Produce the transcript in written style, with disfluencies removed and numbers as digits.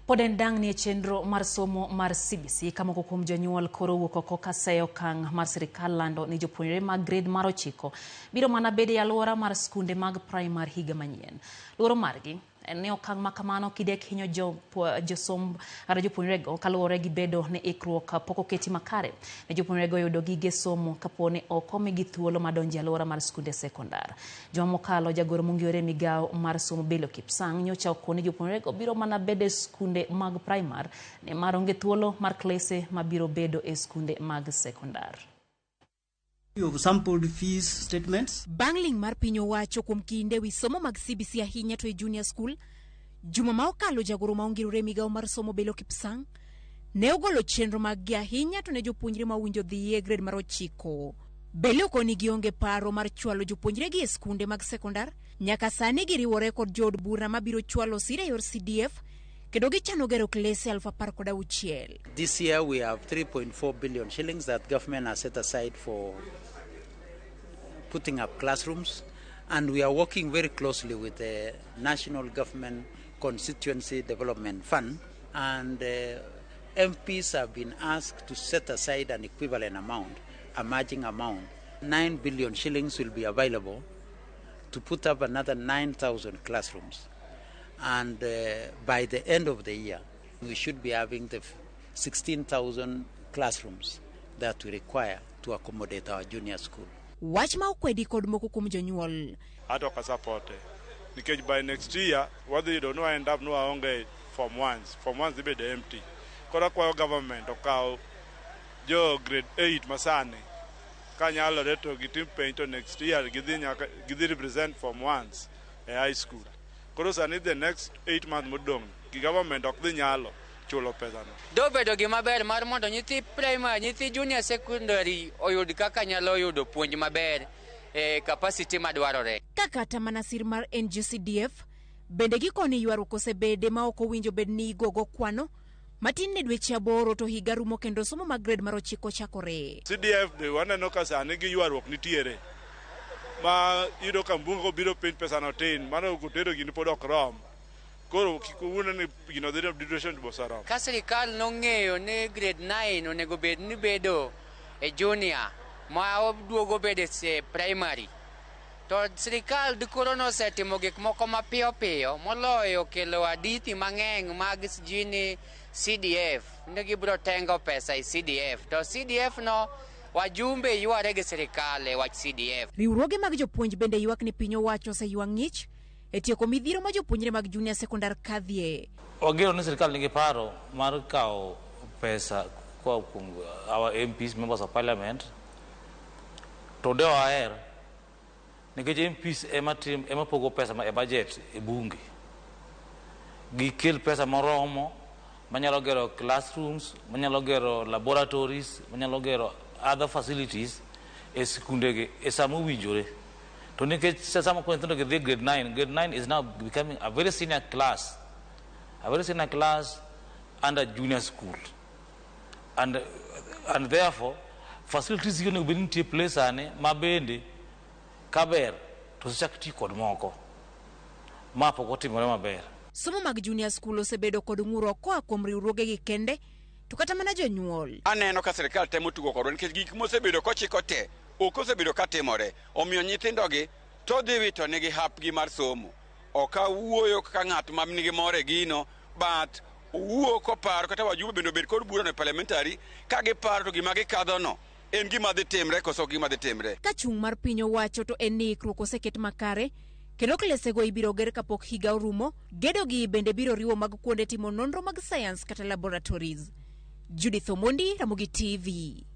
Pod en dang'ni e chenro mar somo mar CBC ka moko kuom jonyuol koro owuok oko ka seyo okang' mar sirikal lando ni jopuonjre mag grade mar 9 biro mana bedo e alwora mar skunde mag primar higa manyien. Luoro margi en ni okang' ma kamano kidek hinyo josom kata jopuonjrego kaluwore gi bedo ni ikruok pok oketi makare ne jopuonjrego yudo gige somo kapo ni ok omigi thuolo mar donjo e alwora mar skunde sekondar. Juma mokalo, jagoro mongirore e migawo mar somo Belio Kipsang nyocha okoni jopuonjrego biro mana bedo e skunde mag primar nimar onge thuolo mar klese mabiro bedo e skunde mag sekondar. Of sampled fees statements. Bang' ling' mar piny owacho kuom kinde wi somo mag CBC ahinya to e junior school, juma ma okalo jagoro ma ongirore e migawo mar somo Belio Kipsang ne ogolo chenro mag gi ahinya to ne jopuonjre ma owinjo dhi e grade mar 9. Belio koni gionge paro mar chwalo jopuonjregi e skunde mag sekondar nyaka sani giriwore kod jood bura mabiro chwalo sir e yor CDF kendo gichano gero klese 16,000. This year we have 3.4 billion shillings that government has set aside for putting up classrooms, and we are working very closely with the National Government Constituency Development Fund, and MPs have been asked to set aside an equivalent amount, a matching amount. 9 billion shillings will be available to put up another 9,000 classrooms. And by the end of the year, we should be having the 16,000 classrooms that we require to accommodate our junior school. Wach ma okwedi kod moko kuom jonyuol. Ato ok asupport nikech by next year wadhi yudo ni wa end up ni waonge form ones, form ones dhi bedo empty. Koro akwayo government okaw jo grade 8 masani kanyalore to gitim penj to next year gidhi nyaka gidhi represent form ones e high school. Koro sani the next 8 months modong' gi government ok dhi nyalo chulo pesano. Dobedo gima ber mar mondo nyithi primary, nyithi junior secondary oyud kaka nyalo yudo puonj maber e capacity madwarore. Ka kata mana sir mar NGCDF bende gikoni ywaruok osebede ma ok owinjo bed ni igogo kwano matin ne dweche 8 to higa rumo kendo somo mag grade mar 9 chakore. CDF be waneno ka sani gi ywaruok nitiere ma iyudo ka mbunge kobiro piny pesa no tin mano kotero gini pod ok rom. Koro kik uwuond ni gino dhi duration to oseromo. Ka sirikal nong'eyo ni grade 9 onego bed ni bedo e junior ma oduogo bedo e primary, to sirikal dikoro nosetimo gik moko mapiyo piyo moloyo kelo hadithi mang'eny mag sijui ni CDF ni gibiro tengo pesa e CDF to CDF no wajumbe yware gi sirikal e wach CDF. Riwruoge mag jopuonj bende ywak ni piny owacho oseywa ng'ich e tieko midhiero ma jopuonjre mag junior secondar kadhie. Wageno ni sirikal nigi paro mar kawo pesa koa kuom our MPs, members of parliament, to de waher nikech MPs ema tim ema pogo pesa e budget e bunge. Gikel pesa moromo manyalo gero classrooms, manyalo gero laboratories, manyalo gero other facilities e skundegi e sama owinjore. To nikech sama koro nyithindo gi dhi grade 9, grade 9 is now becoming a very senior class, a very senior class under junior school. And therefore, facilities gi onego bed ni nitie place sani ma bende kaber to osechak ti kod moko ma pok otimore maber. Somo mag junior school osebedo kod ng'urruok koa kuom riwruogegi kende to kata mana jonyuol. Aneno ka sirikal temo tugo kodwa nikech gik mosebedo kochiko te ok osebedo katimore. Omiyo nyithindogi to dhi wito nigi hapgi mar somo. Ok awuoyo kaka ng'at ma nigi mor e gino, but owuo koparo kata wajumbe bende obed kod burano e parliamentary ka giparo to gima gikadhono en gima dhi timre koso ok gima dhi timre. Ka chung' mar piny owacho to en ni ikruok oseket makare kendo klesego ibiro ger kapok higa orumo. Gedo gi bende biro riwo mag kuonde timo nonro mag science kata laboratories. Judith Omondi, Ramogi TV.